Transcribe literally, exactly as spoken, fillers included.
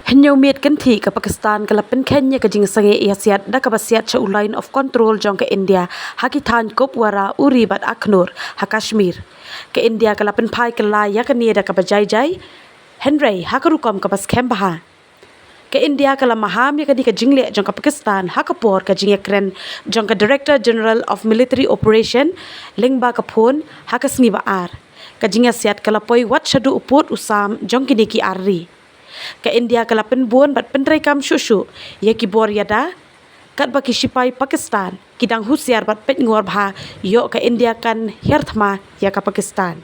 Hynñiew miet kynthih ka Pakistan ka la pynkheiñ ïa ka jingsangeh ïasiat da kaba siat sha u Line of Control jong ka India ha ki thaiñ Kupwara, Uri bad Akhnoor ha Kashmir. Ka India ka la pynphai kylla ïa kane da kaba jai jai, hynrei ha ka rukom kaba skhem bha. Ka India ka la maham ïa kane ka jingleh jong ka Pakistan ha ka por ka jingïakren jong ka Director General of Military Operation lyngba ka phone ha ka sngi Ba-ar. Ka jingïasiat ka la poi wat shaduh u pud u sam jong kine ki ar ri. Ka India ka la pynbun bad pyntreikam shuh shuh ïa ki bor ïada, katba ki shipai Pakistan ki dang husiar bad peitngor bha ïoh ka India kan hiar thma ïa ka Pakistan.